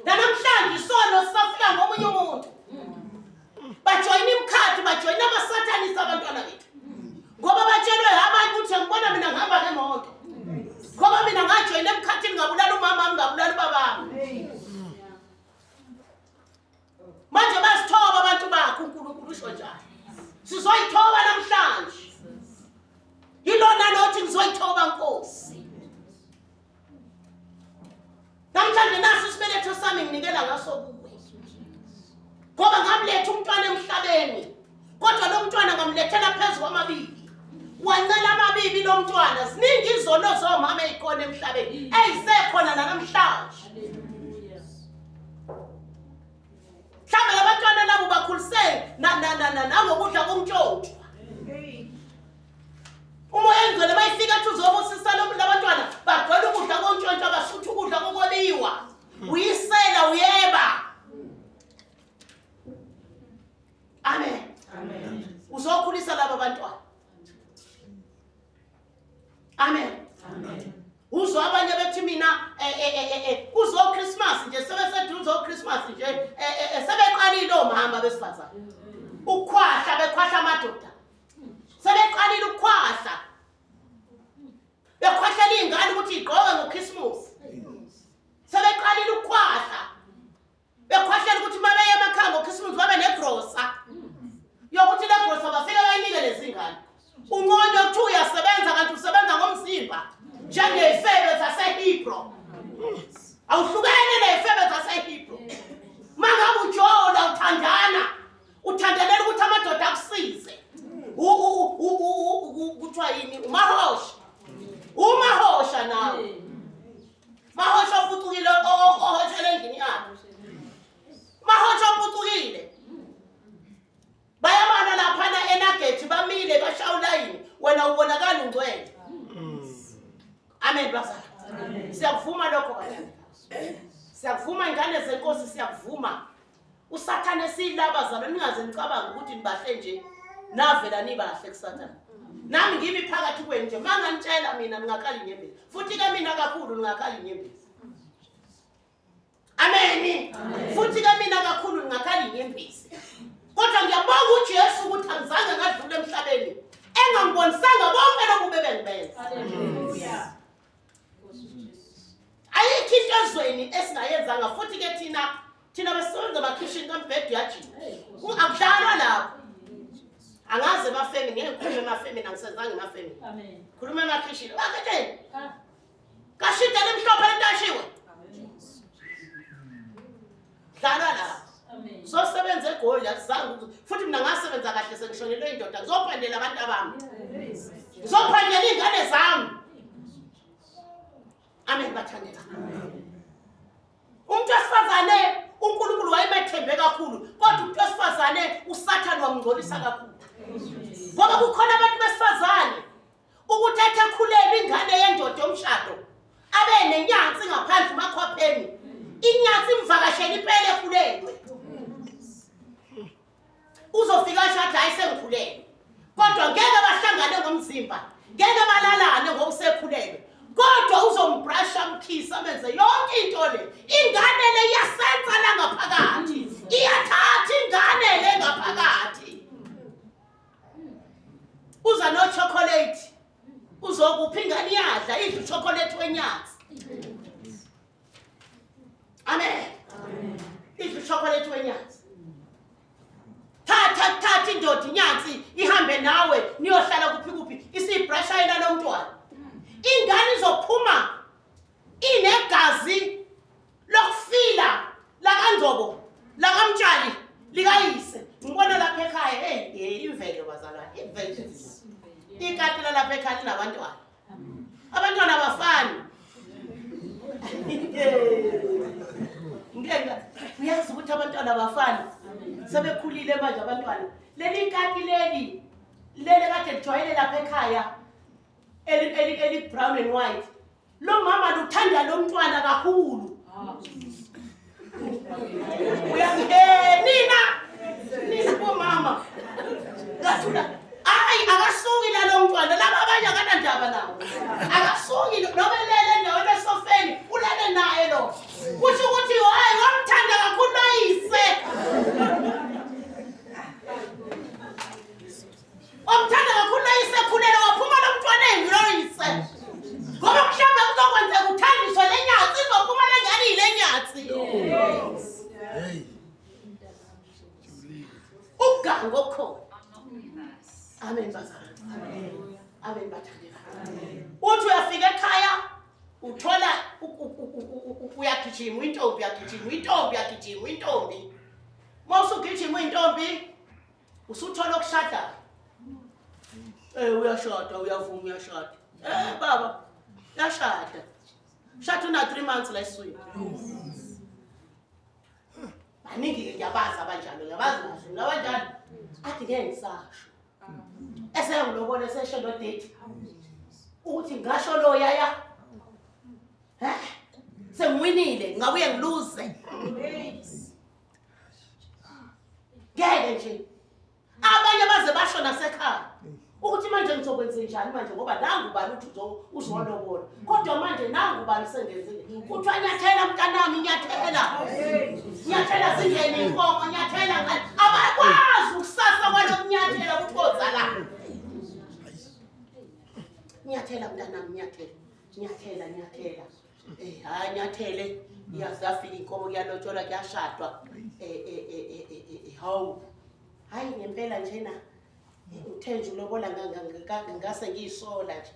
Nanamhlanje isono sisafika ngomunye umuntu. Bajoyina imikhathi, bajoyina amasathanisi abantwana bethu. Ngoba batshelwe abanye ukuthi ngibona mina ngihamba ngemoto. Ngoba mina ngajoyina emkhathini ngabulala umama wami, ngabulala ubabami. Manje basithoba abantu bakhe uNkulunkulu usho njalo. Sizoyithoba namhlanje. Yilona lothi ngizoyithoba Nkosi. Namhlanje naso isibeletho sami nginikela ngaso kuwe. Ngoba ngamletha umntwana emhlabeni. Kodwa lo mntwana ngamlethela phezu kwamabibi. Wancela amabibi lo mntwana. Ziningi izono zomama ezikhona emhlabeni. Ezisekhona namhlanje. Hallelujah. Mhlawumbe labantwana labo bakhulise nangokudla komtshontshwa. Umoya engcwele bayifika athi uzobusisa labantwana bagcwele ukudla komtshontshwa basutha ukudla kokoliwa. Uyisela uyeba. Amen. Amen. Uzokhulisa laba bantwana. Amen. Amen. Uzwa abanye bethi mina kuzo Christmas nje sebeseduze o Christmas nje sebeqalile omama besifazane. Ukukhwahla bekhwahla amadoda. Sebeqalile ukukhwahla. Bekhwahlela izingane ukuthi igqoke ngoChristmas. Sebeqalile ukukhwahla. Bekhwahlela ukuthi uma beye emakhaya ngokhisimusi babe negrosa yokuthi le grosa bafike bayinike lezi ngane. Unconywa kuthiwa uyasebenza kanti usebenza ngomzimba njengey'febe zaseHebro. Awuhlukene ney'febe zaseHebro. Uma ngabe ujola uthandana, uthandelela ukuthi amadoda akusize. Kuthiwa yini? Umahosha. Umahosha nawe. Mahosha ophucukile ohoshela endlini yakhe. Mahosha ophucukile. Bayabana laphana enagethi bamile bashaya ulayini wena ubonakala ungcwele. Amen bazalwane. Siyakuvuma lokho bazalwane. Siyakuvuma ingane zenkosi siyakuvuma. USathane siyilaba zalwane ningaze nicabange ukuthi nibahle nje. Navela nibahle kuSathane. Nami ngimi phakathi kwenu nje manganitshela mina ningakhala inyembezi. Futhi ke mina kakhulu ningakhala inyembezi. Ameni. Futhi ke mina kakhulu ningakhala inyembezi. Kodwa ngiyabonga uJesu ukuthi angizange ngadlula emhlabeni engangibonisanga bonke lobu bebengibenza. Hallelujah. Ayikho into ezweni esingayenzanga futhi ke thina thina besisebenza emakhishini kambhede uyajika. Akudlalwa lapho. Angazi emafemini, ngeke ngikhulume emafemini, angisenzanga emafemini. Amen. Khuluma emakhishini. Baketsheni. Ah. Kashida lemhlophe lentashiwe. Dlalwa lapho. Amen. Sosebenza eGoli asizange futhi mina ngasebenza kahle sengishonelwe indoda ngizophandela abantu abami. Ngizophandela iy'ngane zami. Amen bathandeka. Umuntu wesifazane uNkulunkulu wayemethembe kakhulu kodwa umuntu wesifazane uSathane wamngcolisa kakhulu. Ngoba kukhona abantu besifazane ukuthi athi akhulelwe ingane yendoda yomshado abe nenyansi ngaphandle umakhwapheni inyansi imvakashela impela ekhulelwe. Uzofika asho athi hayi sengikhulelwe. Kodwa ngeke bahlangane ngomzimba, ngeke balalane ngoba usekhulelwe. Kodwa uzombrasha amkhisa amenze yonke into le. Ingane le iyasensa la ngaphakathi. Iyathatha ingane le ngaphakathi. uchocolate wenyathi. Thatha thatha indoda inyathi ihambe nawe niyohlala kuphi kuphi isiyibrasha yena lo mntwana. Ingane izophuma inegazi lokufila lakaNgcobo lakaMtshali likayise. Ngibona lapha ekhaya hey hey imvelo bazalwane imvelo. Ikati lalapha ekhaya linabantwana. Abantwana abafani. Ngeke uyazi ukuthi abantwana abafani. Sebekhulile manje abantwana. Leli kati leli lele kade lijwayele lapha ekhaya eli eli eli brown and white. Lo mama luthanda lo mntwana kakhulu. Uyazi eh nina nina bomama. Ngathula hayi akasuki lalo mntwana laba abanye akanandaba nawo. Akasuki noma elele endaweni esofeni ulele naye lo. Kusho ukuthi hayi wamthanda kakhulu loyise. Wamthanda kakhulu loyise khulele waphuma lo mntwana engiloyise. Ngoba mhlawumbe kuzokwenzeka uthandiswe le nyathi izophuma le ngane yile nyathi. Hey. Uganga okhona. Amen bazalwane. Amen bathandekayo. Uthi uyafika ekhaya uthola uyagijima uyintombi uyagijima uyintombi uyagijima uyintombi. Uma usugijima uyintombi usuthola okushadayo. Eh uyashada uyavuma uyashada. Eh baba uyashada. Shada una 3 months la eswini. Baningi-ke ngiyabazi abanjalo ngiyabazi kahle mina abanjalo. Athi ngeke ngisasho. Esengilobola esesho no date. Ukuthi ngasho lo yaya. Eh? Sengiwinile ngabuye ngiluze. Ngeke nje. Abanye baze basho nasekhaya ukuthi manje ngizokwenze njani manje ngoba nangu bani uthi uzolobola kodwa manje nangu bani sengenzile kuthiwa nyathela mntanami nyathela nyathela zingene inkomo nyathela ngani abakwazi ukusasa kwalokunyathela ukuthi kozala nyathela mntanami nyathela nyathela nyathela Eh hayi nyathele iyazafika inkomo kuyalotsholwa kuyashadwa eh eh eh eh hawu hayi ngempela njena uthe nje ulobola ngase ngiyisola nje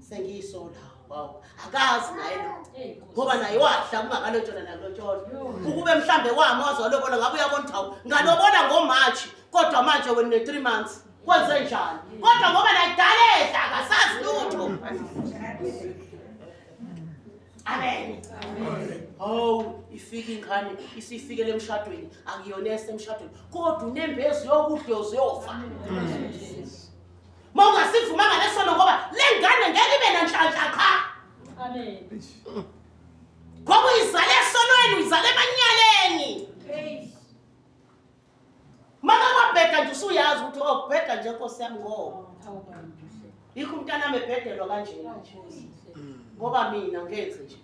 sengiyisola wow akazi naye lo ngoba naye wadla kungakalotsholwa nakulotsholwa ukube mhlambe wami waze walobola ngabe uyabona ukuthi hawu ngalobola ngomarch kodwa manje wena une-3 months kwenze njani kodwa ngoba naye kudala edla akasazi lutho. Amen. Hawu ifika ingane isifikele emshadweni akuyona esemshadweni kodwa unembezi yokudla uyofa. Uma ungasivumanga lesono ngoba le ngane ngeke ibe nanhlanhla qha. Amen. Ngoba uyizale esonweni uyizale emanyaleni. Maka kwabheda nje usuyazi ukuthi oh kubheda nje Nkosi yami ngoba. Yikho umntanami ebhedelwa kanjena nje. Ngoba mina ngenze nje.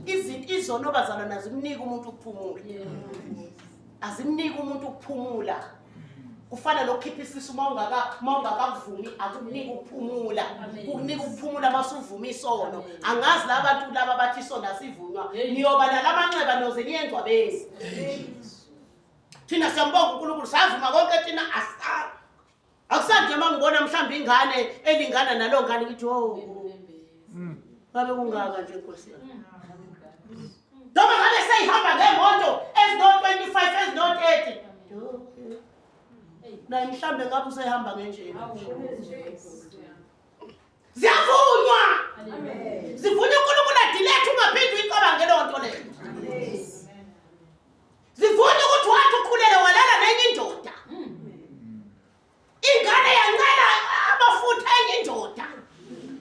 Izinto izono bazalwana azimniki umuntu ukuphumula. Azimniki umuntu ukuphumula. Kufana nokukhipha isisu uma ungaka uma ungakakuvumi akuniki ukuphumula. Kukunika ukuphumula masuvuma isono. Angazi labantu laba bathi isono asivunywa. Niyoba nalamanxeba noze niye engcwabeni. Thina siyambonga uNkulunkulu savuma konke thina asa. Akusanje uma ngibona mhlawumbe ingane elingana nalo ngane ngithi oh. Ngabe kungaka nje Nkosi yami. Noma ngabe seyihamba ngemoto ezino 25 ezino 30. Naye mhlawumbe ngabe usehamba ngenjena. Ziyavunywa. Zivunywa uNkulunkulu adilethe ungaphinde uyicabange leyo nto leyo. Zivunywa ukuthi wathi ukhulele walala nenye indoda. Ingane yancela amafutha enye indoda.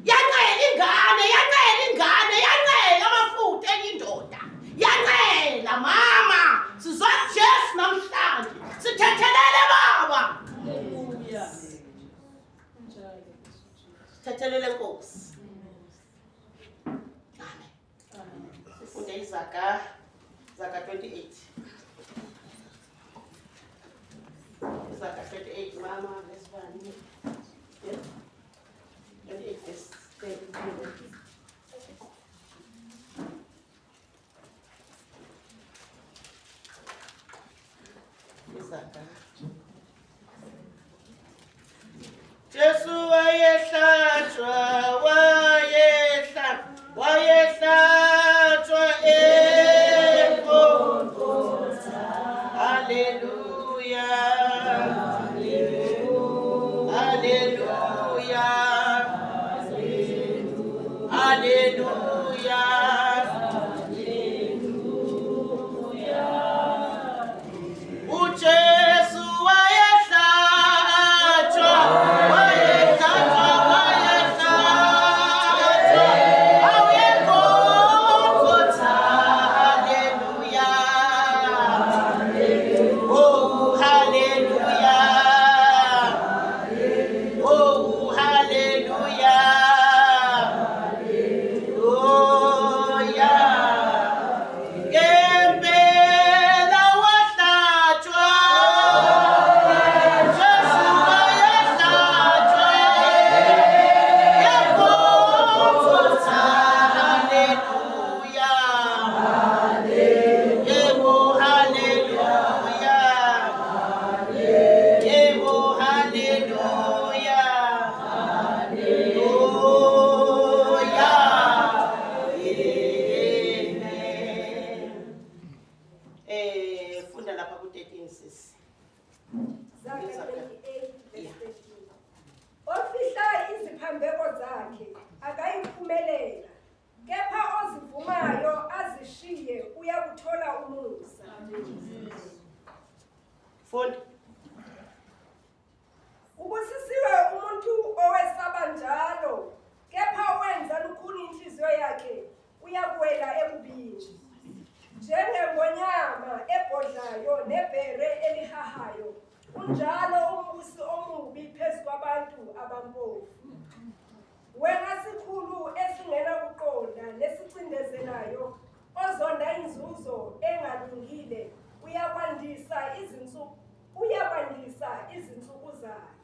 Yancela ingane, yancela ingane, yancela amafutha enye indoda. Yancela mama, sizwa Jesu namhlanje. Sithethelele baba. Hallelujah. Sithethelele Nkosi. Amen. Sifunde izaga Zaga 28. Izaga 28 mama verse 1. Yeah. 28 verse 30. Zaga. Jesu wayehlatshwa, wayehla, wayehlatshwa eGolgotha. Haleluya. Haleluya. Haleluya. UJesu wayehlatshwa, wayehlatshwa, wayehlatshwa. AweGolgotha. Haleluya. Oh, haleluya. Oh, haleluya. Oh, yeah. Ngempela wahlatshwa. Jesu wayehlatshwa. EGolgotha. Haleluya. Yebo, haleluya. Yebo, haleluya. Oh, yeah. Amen. Funda lapha ku-13, sis. Zaga 28 verse 13. Ofihla iziphambeko zakhe akayiphumelela, kepha ozivumayo azishiye uyakuthola umusa. Funda. Ubusisiwe umuntu owesaba njalo, kepha owenza lukhuni inhliziyo yakhe uyakuwela ebubini. Njengengonyama ebhodlayo nebhere elihahayo, unjalo umbusi omubi phezu kwabantu abampofu. Wena sikhulu esingenakuqonda nesicindezelayo, ozonda inzuzo engalungile, uyakwandisa izinsuku zakhe.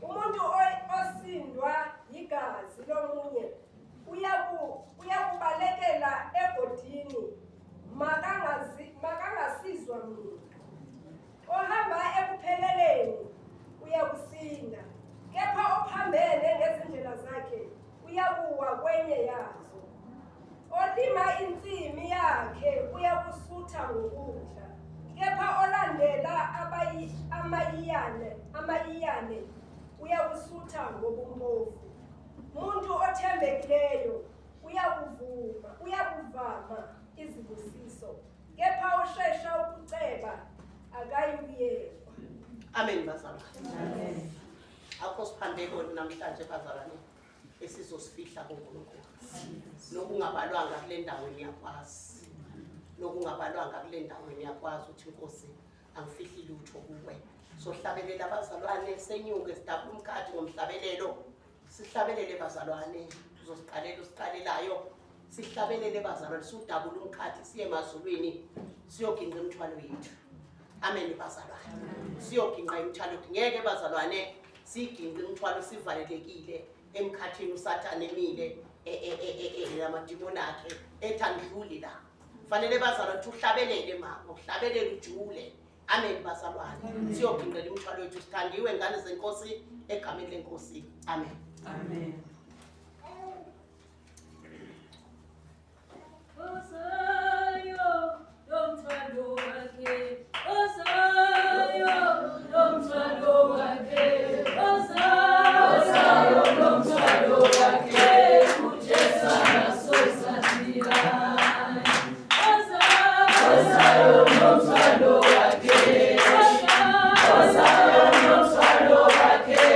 Umuntu osindwa yigazi lomunye uyakubalekela egodini, makangasizwa muntu. Ohamba ekupheleleni uyakusinda, kepha ophambene ngezindlela zakhe uyakuwa kwenye yazo. Olima insimi yakhe uyakusutha ngokudla, kepha olandela amayiyane uyakusutha ngobumpofu. Umuntu othembekileyo uyakuvama izibusiso, kepha oshesha ukuceba akayikuyekwa. Amen, bazalwane. Akho siphambeko namhlanje, bazalwane, esizosifihla kuNkulunkulu. Nokungabalwanga kule ndawo niyakwazi. Nokungabalwanga kule ndawo niyakwazi ukuthi inkosi angifihli lutho kuwe. Sohlabelela, abazalwane, senyuke sidabula umkhathi ngomhlabelelo. Sihlabelele, bazalwane, uzosiqalela usiqalelayo. Sihlabelele, bazalwane, sudabula umkhathi siye emazulwini siyoginqa imithwalo yethu. Amen, bazalwane. Siyoginqa imithwalo yethu. Ngeke, bazalwane, siginqe imithwalo sivalelekile emkhathini, uSathane emile namadimoni akhe ethi andluli la. Fanele, bazalwane, ukuthi uhlabelele mama, uhlabelele ujule. Amen, bazalwane. Siyoginqela imithwalo yethu, sithandiwe ngane zenkosi, egameni lenkosi. Amen. Amen. Ozayo nomthwalo wakhe, ozayo nomthwalo wakhe, ozayo nomthwalo wakhe, uJesu akasosathila. Ozayo nomthwalo wakhe, ozayo nomthwalo wakhe,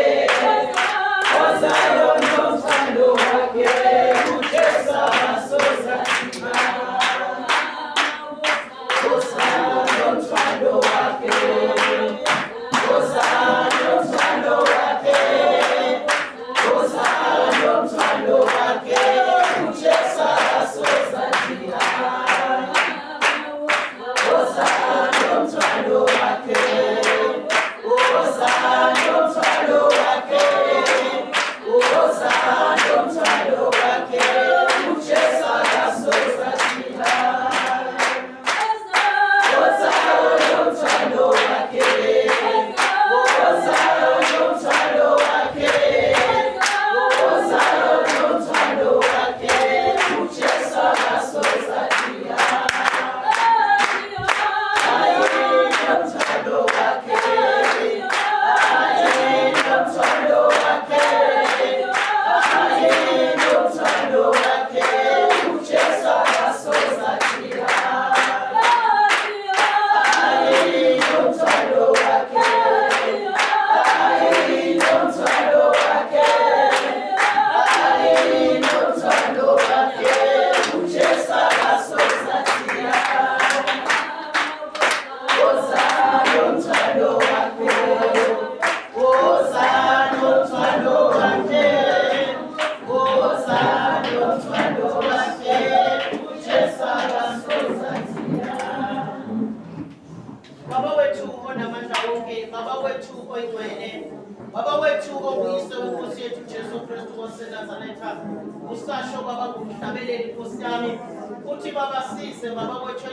ozayo nomthwalo wakhe, uJesu akasosathila. Ozayo nomthwalo wakhe, ozayo nomthwalo wakhe, ozayo nomthwalo wakhe, uJesu akasosathila. Ozayo nomthwalo wakhe, ozayo nomthwalo wakhe, ozayo nomthwalo wakhe, uJesu akasosathila. Ozayo nomthwalo Wethu oyingcwele, Baba wethu onguyise wenkosi yethu Jesu Kristu waseNazaretha, usasho, Baba, ngumhlabeleli, Nkosi yami, uthi, Baba, size, Baba wethu.